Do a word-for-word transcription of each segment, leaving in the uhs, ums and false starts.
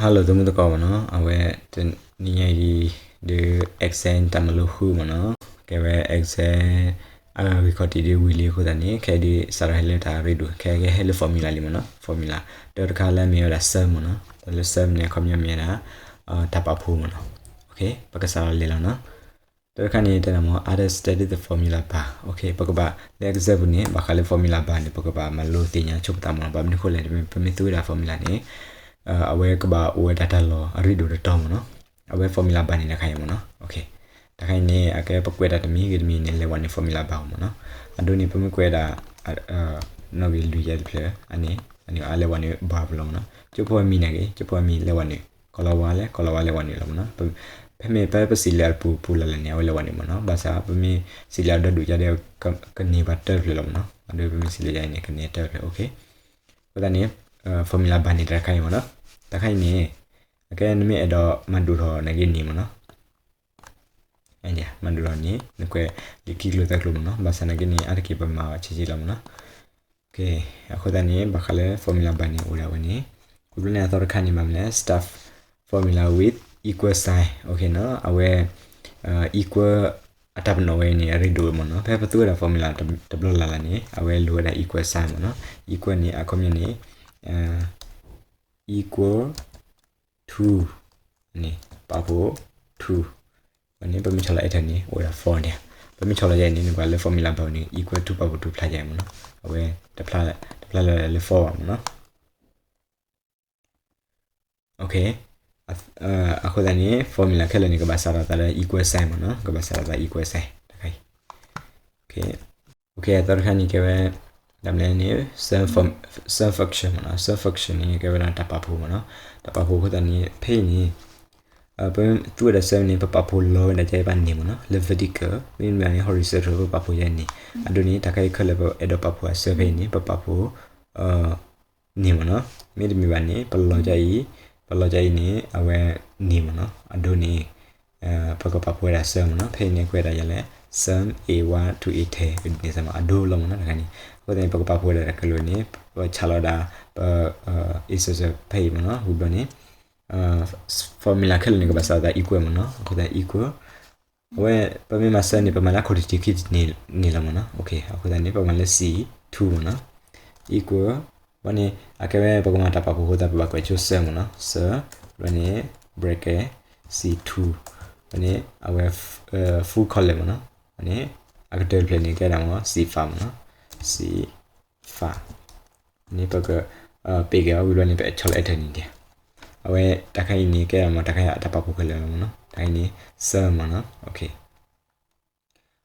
Hello, tɔmɔ tɔkɔ mɔ nɔ, awɛ tɛ ni nyɛ yi de Excel tamɔ loo hu mɔ nɔ, kɛ wɛ Excel a record de wili ko dani, kɛ de sara hele ta redo, kɛ kɛ hele formula lɛ mɔ nɔ, formula. Tɛ ka lɛ mi da sum mɔ nɔ, tɛ lɛ sum ni kɔmi mi da, uh, tapa po mɔ nɔ. Okay, baka sara lɛ lɛ nɔ. Tɛ ka ni tɛ na mɔ, others study the formula bar. Okay, baka ba, lɛ example ni, baka lɛ formula bar ni, baka ba, ma lo te nya chop ta mɔ, ba mi ko lɛ, mi, mi tu da formula ni, uh, awɛ kɛ ba, wɛ data lɔ, redo de tɔ mɔ nɔ. Awɛ formula bar ni da ka yi mɔ nɔ. Okay. Da ka yi ni, akɛ pa kwɛ da mi, get mi ni lɛ wani formula bar mɔ nɔ. Ado ni pa mi kwɛ da, uh, uh, no ge lu ya de play, ani, ani a lɛ wani bar lɔ mɔ nɔ. Chop mi na ge, chop mi lɛ wani. Kɔlɔ wa lɛ, kɔlɔ wa lɛ wani lɔ mɔ nɔ. Pɛ, pɛ mi, pɛ, pɛ si lɛ pu, pu la lɛ ni, awɛ lɛ wani mɔ nɔ. Basa, pɛ mi si lɛ dɔ du ja de ka, ka ni ba tɛ play lɔ mɔ nɔ. Ado pɛ mi si lɛ ja ni ka ni tɛ play, okay. Ko dani, uh, formula bar ni da ka yi mɔ nɔ. Da ka yi ni, akɛ ni mi edɔ ma du rɔ na ge ni mɔ nɔ. Ɛnjɛ, ma du rɔ ni, ni kwɛ, lɛ ki glo ta glo mɔ nɔ. Basa na ge ni, a de ki ba ma chichi lɔ mɔ nɔ. Okay, akɔ dani baka lɛ formula bar ni oda wɛ ni. Ko dani a tɔ ka ni ba mi lɛ stuff formula with equal sign. Okay, nɔ, awɛ, uh, equal atap nɔ wɛ ni, a redo mɔ nɔ. Pɛ pa tu da formula ta, ta blo la la ni, awɛ lo da equal sign mɔ nɔ. Equal ni, akɔmi ni, uh, equal two ni, pa po two. Ni pa mi chɔlɔ eta ni, oda four ni. Pa mi chɔlɔ ya ni, ni kwa lɛ formula bar ni, equal two pa po two pla ya mɔ nɔ. Awɛ, ta pla, ta pla lɛ, lɛ four mɔ nɔ. Okay. Ath-, uh, akɔ dani formula kɛlɛ ni kɛ ba sara ta da equal sign mɔ nɔ, kɛ ba sara ta equal sign. Da ka yi. Okay. Okay, a tɔ ka ni kɛ wɛ, da mi lɛ ni, sum form, sum function mɔ nɔ, sum function ni kɛ wɛ na tapa po mɔ nɔ, tapa po ko dani pɛ ni, uh, pa mi tu da sum ni pa pa po lɔ da ja ba ni mɔ nɔ, lɛ vertical, mi mi ni horizontal pa pa po ja ni. Ado ni da ka yi kɛlɛ pa edɔ pa po a sum pɛ ni, pa pa po, uh, ni mɔ nɔ, mi de mi ba ni, pa lɔ ja yi, pa lɔ ja yi ni, awɛ ni mɔ nɔ, ado ni, uh, pa ko pa po da sum mɔ nɔ, pɛ ni kwɛ da ja lɛ, sum A one to A ten, ni sama ado lɔ mɔ nɔ, da ka ni. Ko dani pa ko pa po da da kɛlɛ ni, pa chalɔ da, pa, uh, isoso pɛ mɔ nɔ, hu blo ni, uh, s-, formula kɛlɛ ni kɛ ba sara ta equal mɔ nɔ, ko da equal, Wɛ, pa mi ma sum ni pa ma lɛ akɔ ti ki ni, ni lɔ mɔ nɔ. Okay, akɔ dani pa ma lɛ C two mɔ nɔ. Equal, wani, akɛ wɛ pa ko ma tapa ko ko ta pa ba kwɛ cho sum mɔ nɔ. Sum, wani, bracket, C two. Wani, awɛ f-, uh, full column mɔ nɔ. Wani, akɛ tɛ play ni kɛ da mɔ, C five mɔ nɔ. C five. Ni pa ko, uh, pɛ ge, awɛ lo ni pa chɔlɔ eta ni dia. Awɛ da ka yi ni kɛ mɔ da ka yi a tapa ko kɛlɛ mɔ nɔ. Da ka yi ni sum mɔ nɔ. Okay.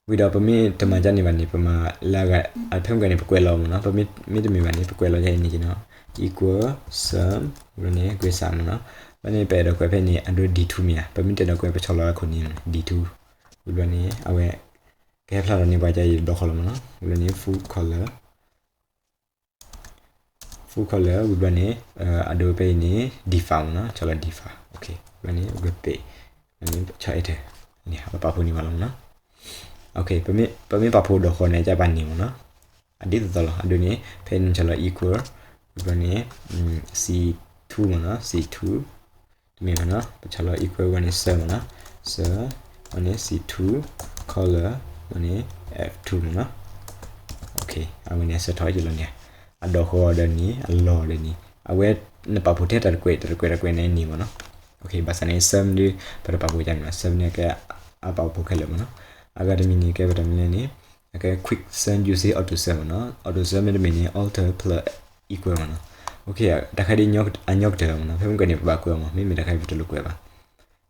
Wida pa mi tɛ ma ja ni ba ni pa ma la ga, a pɛ mi ga ni pa kwɛ lɔ mɔ nɔ. Pa mi, mi de mi ba ni pa kwɛ lɔ ja ni ji nɔ. Equal sum, wani kwɛ sum mɔ nɔ. Wani pa dɔ kwɛ pɛ ni ado D two mi a. Pa mi tɛ dɔ kwɛ pa chɔlɔ ko ni D two. Wani awɛ kɛ pla ni ba ja yi dɔ kɔlɔ mɔ nɔ. Wani full color. Full color, wɛ ni, uh, ado pɛ ni D five mɔ nɔ, chɔlɔ D five. Okay, wɛ ni, wɛ pɛ. Wɛ ni, chɔ eta. Ni, a pa po ni ma lɔ mɔ nɔ. Okay, pa mi, pa mi pa po dɔ ko ni ja ba ni mɔ nɔ. Adi tɔ lɔ, ado ni, pɛ ni chɔlɔ equal, wɛ ni, mm, C two mɔ nɔ, C two. Mi mɔ nɔ, pa chɔlɔ equal wani sum mɔ nɔ. Sum, wani C two, color, wani F two mɔ nɔ. Okay, awɛ ni a set ji lɔ ni. A dɔ ko dani, a lɔ dani. Awɛ ni pa po tɛ ta kwɛ, ta kwɛ, ta kwɛ ni ni mɔ nɔ. Okay, basa ni sum ni, pa pa po ja ni, sum ni kɛ a pa po kɛlɛ mɔ nɔ. Aga de mi ni kɛ pa mi ni. Akɛ quick sum, you see auto sum mɔ nɔ. Auto sum mi ni alter plus equal mɔ nɔ. Okay, da ka di nyɔk, a nyɔk tɛ mɔ nɔ. Pɛ mi kɛ ni ba kwɛ mɔ. Mi mi da ka vi to lo kwɛ ba.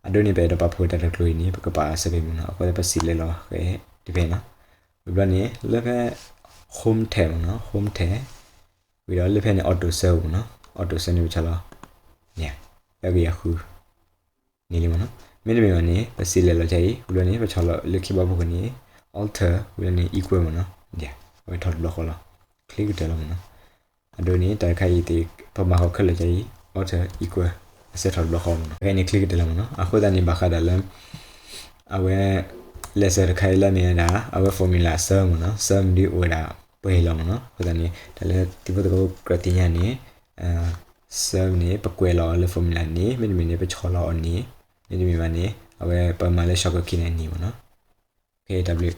Ado ni pɛ dɔ pa po ta ta klo ni, pa ko pa sum mɔ nɔ. Akɔ pa si lɛ lɔ, kɛ, di pɛ na. Wɛ ni, lɛ pɛ home tɛ mɔ nɔ, home tɛ. Wida lɛ pɛ ni auto sum mɔ nɔ. Auto sum ni wɛ chalɔ. Ni a. Ya ge ya ku. Ni li mɔ nɔ. Mi ni mi mɔ ni, pa si lɛ lɔ ja yi, wɛ ni, pa chɔlɔ lɛ ki ba po ni, alter, wɛ ni equal mɔ nɔ. Dia, wɛ tɔ dɔ kɔlɔ. Click tɛ lɔ mɔ nɔ. Ado ni, ta ka yi te, pa ma ko kɛlɛ ja yi, alter, equal, a set tɔ dɔ kɔlɔ mɔ nɔ. Wɛ ni click tɛ lɔ mɔ nɔ. Akɔ dani ba ka da lɛ. Awɛ, lɛ set ka yi lɛ mi da, awɛ formula sum mɔ nɔ, sum di wɛ da, Pɛ lɔ mɔ nɔ, kɛ dani, ta lɛ ti po tɛ ko krɛ ti nya ni, uh, C Sɛɛ ni pɛkwɛlɔ lɛ formula ni, mɛni mɛni pɛtsɔɔlɔ ni, mɛni mɛni, abɛ pɛ ma lɛ shortcut key nɛɛ ni mɔ nɔ. Okay, W